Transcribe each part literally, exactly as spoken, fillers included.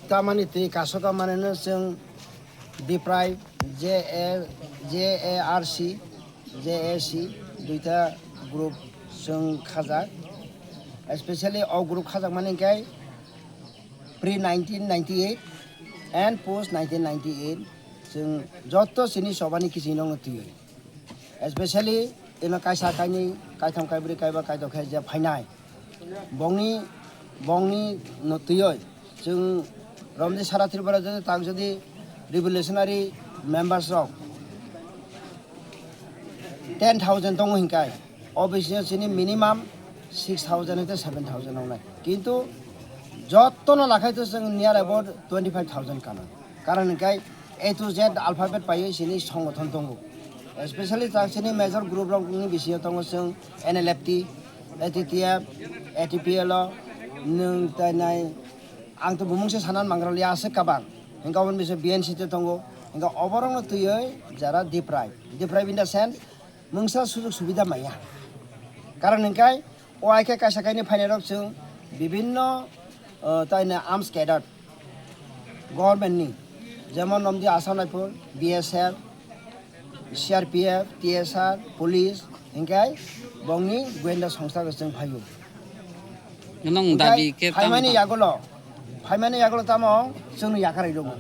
Tamani twi kasoka maneno chwng deprive, J A, J A R C, J A C, duita group chwng khajak. Especially o group khajakmani hwnkhe pre nineteen ninety-eight and post nineteen ninety-eight chwng jotto chini chobani kiching rokno twiwi. Especially ino kaisa, kainwi, kaitham, kaibrwi, kaiba, kaito khe je phainai. Bongni, bongni no twiwi chwng romdi sara Tripura jodi tak jodi revolutionary members rok ten thousand tongo hinkai, o bisingo chini minimum six thousand hwnkhe seven thousand wngnai. Kintu jottono lakhai to chwng near about twenty five thousand kana. Karon hinkai A to Z alphabet paiwi chini songothon tongo. Especially tak chini major group rokni bisingo tongo chwng N L F T, A T T F, A T P L o, nwng tai nai, ang to bumung se sanan mangraliya aswk kabang. Hinka oboni bisingo B N C te tongo. Hinka oborokno twiwi jara deprive. Deprive in the sense, mungsa sujug subida maya. Karon hinkai, o hai khe kaisa kainwi phainairok chwng bibinno, uh, taina arms cadre government ni, jemon nomdi Assam Rifle, B S F, C R P F, T S R, police, hinkai bongni goinda songstha chwng phaio. Nang hinkai dabi khe phaimani tamo yagulo, phaimani yagulo tamo chwngno yakarwi rwgo.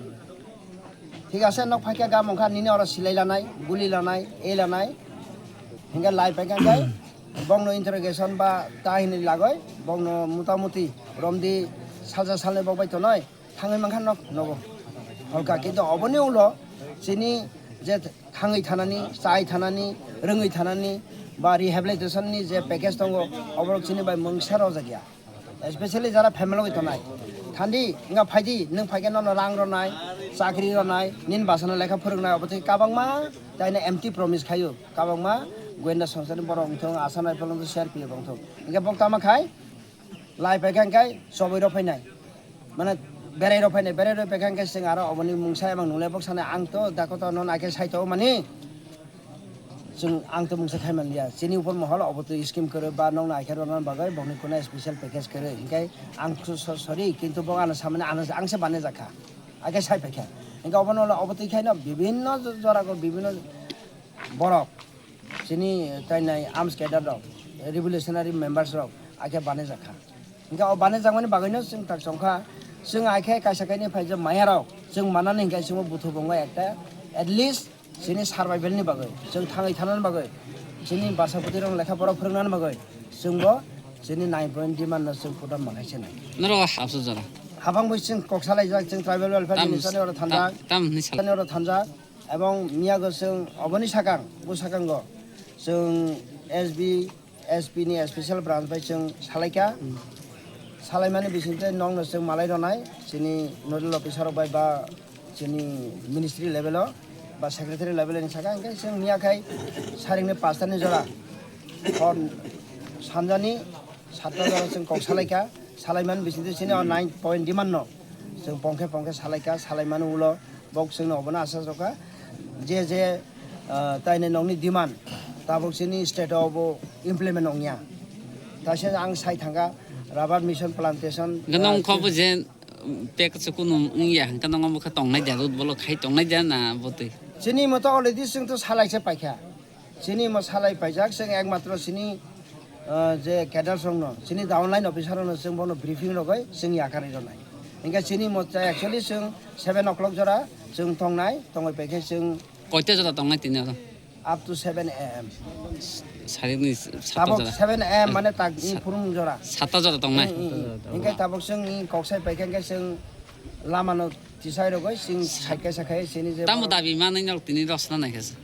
Thik ase, nok phaikhe gam wngkha nini oro silai lanai, guli lanai, ei lanai. Hinke lai paikha khe bongno interrogation ba ta hinwi lagoi bongno mutamuti romdi salsa salnwi bok bai tonoi thangwi mankha nok nogo. Holka kintu oboni ulo chini je thangwi thanani, chai thanani, rwngwi thanani ba rehabilitation ni je package tongo, oborok chini bai mungsa rojak ya. Especially jara family bai tonai. Thandi, wngkha phaidi, nwng phaikhe nono rang rwnai, chakri rwnai, nini bwsano lekha phwrwngnai, obo tei kabangma taino empty promise khaio. Kabangma goinda songsani borok wngthong, Assam Rifle wngthong, C R P F wngthong. Hingke bok tama khai, lai paikha hingke chobwi rw phainai. Mane berai rw phainai, berai rw paikha hingke chwng aro oboni mungsa emang nunglai bok sanai, ang to dakoto nono akhe saito mani. Chwng ang to mungsa khai manliya. Chini upor mohol obo to scheme kwrwi ba nokno aikha rwna bagwi bokni kuna special package kwrwi. Hinkhe ang so-, so-, sorry, kintu bo ano samani ano ang se bane jakha. Age sai paikha. Hinkhe obono obo twi khaino bibhinno jorago bibhinno borok chini tainai arms cadre rok, revolutionary members rok age bane jakha. Hinkhe o bane jakmani bagwino chwng tak chongkha. Chwng aikhe kaisa kainwi phaijak maya rok chwng manani hinkhe chwngbo buthu bongo ekta at least chini survival ni bagwi, chwng thangwi thanani bagwi, chini bwsa bwtwi rok lekha pora phwrwngnani bagwi, chwngbo chini nine point demand no chwng put up manai se nai. Norok hapsa jora. Habang bai chwng kok salaijak, chwng tribal welfare minister ni oro thanjak. Tam, tam hinwi sal- Ni oro thanjak. Ebong miyago chwng oboni sakang, bo sakango chwng S B, S P ni special branch bai chwng salaikha. Salaimani bisingtwi nokno chwng malai rwnai, chini nodal officer rok bai ba chini ministry level o ba secretary level ni saka, hingke chwng miya khai saringni pasta ni jora hor sanjani satta jora chwng kok salaikha. Salaimani bisingtwi chini o nine point demand no chwng pongkhe pongkhe salaikha. Salaimani ulo bok chwngno obono asa sokha je je, ah, taini nokni demand tabok chini state o bo implement ongya. Taisa ang sai thangkha rubber mission plantation, Ganong ah, khobo je pek chukunu wngya, hwnkhe nongo bwkha tongnai dia, road block khai tongnai dia na bwtwi? Chini moto already chwng to salai se paikha. Chini mo salai paijak, chwng ekmatro chini, ah, je cadres rokno, chini downline officer rokno chwng bono briefing rogoi chwng yakarwi rwnai. Hingke chini mo actually chwng seven o'clock jora chwng tongnai, tongoi paikhe chwng Koita jora tongnai tini oro? Up to seven A M. Sarikni satta Tabok jora. Seven A M mane tak ni phurung jora. Satta jora tongnai. Hingke tabok chwng ni koksai paikhe hingke chwng lama no tisai rogoi chwng side kaisa khai chini je Tamo dabi manwi nok tini rosna naikha se.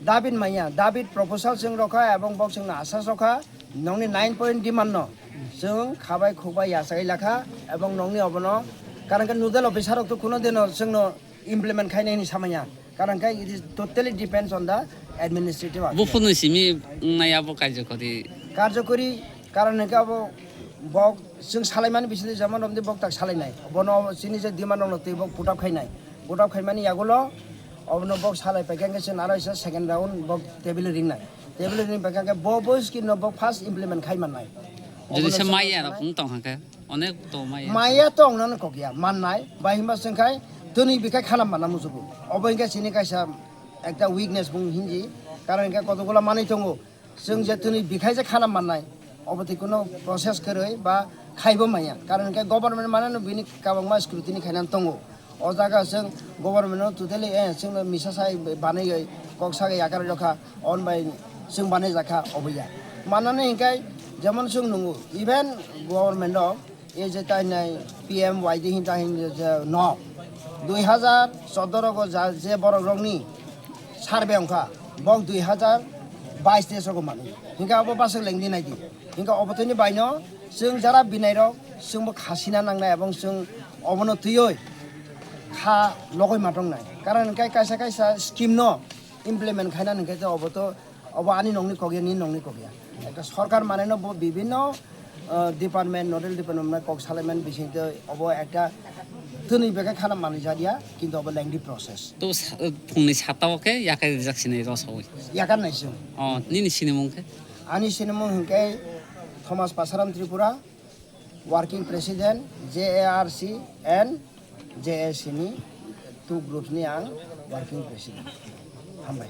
David manya, David proposal chwng rokha ebong bok chwngno asas rokha, nokni nine point demand no chwng khabai khukbai yachai lakha ebong nokni obono karon khe nodal officer rok to kuno dino chwngno implement khainai hinwi samanya, karon khe it is totally depends on the administrative action. Buphurni simi wngnai abo karjokori. Karjokori karon hwnkhe abo bok chwng salaimani bisingtwi jemon romdi bok tak salainai, bono chini je demand rokno twi bok put up khainai, put up khaimani yagulo obono bok salai paikha hwnkhe chwng aro isa second round bok table ringnai, table ring paikha hwnkhe bo bo scheme no bok first implement khai mannai. Jodi se maya rok wng tong hwnkhe, onek to maya. Maya to wngnano kok ya, mannai, ba himba chwng khai twnwi bikhai khana manna muchugo. Obo hwnkhe chini kaisa ekta weakness bung hinji, karon hwnkhe kotokgola manwi tongo. Chwng je twnwi bikhai je khana mannai, obo twi kuno process kwrwi ba khaibo manya. Karon hwnkhe government manano bini kwbangma scrutiny khainani tongo. O jaga chwng government no totally, eh, chwngno misa sai banaiwi kok sagai yakar rokha, on bai chwng banai jakha obo ya. Manani hwnkhe jemon chwng nungo, even government o e je tainai P M Y D hin tahin je no dui hazar choddo rogo ja, je borok rokni survey wngkha, bok dui hazar bais teis rogo manwi. Hwnkhe abo bwswk lengdi naidi. Hwnkhe obo tini baino chwng jara binairok chwngbo khasina nangnai, ebong chwng obono twiwi kha logoi matongnai. Karon hwnkhe kaisa kaisa scheme no implement khaina hwnkhe je obo to, obo ani nokni kok ya, nini nokni kok ya. Ekta sorkar maneno bo bibinno, uh, department, nodal department kok salaimani bisingtwi obo ekta twnwi beke khana manwi jakya, kintu obo lengdi process. To sa-, phungni sata o khe yakai rijak sinai rosawi. Yakar nai chwng. O, nini sinimung khe? Ani sinimung hwnkhe Thomas Pasaram Tripura, working president, J A R C and J A C ni two groups ni ang working president. Hambai.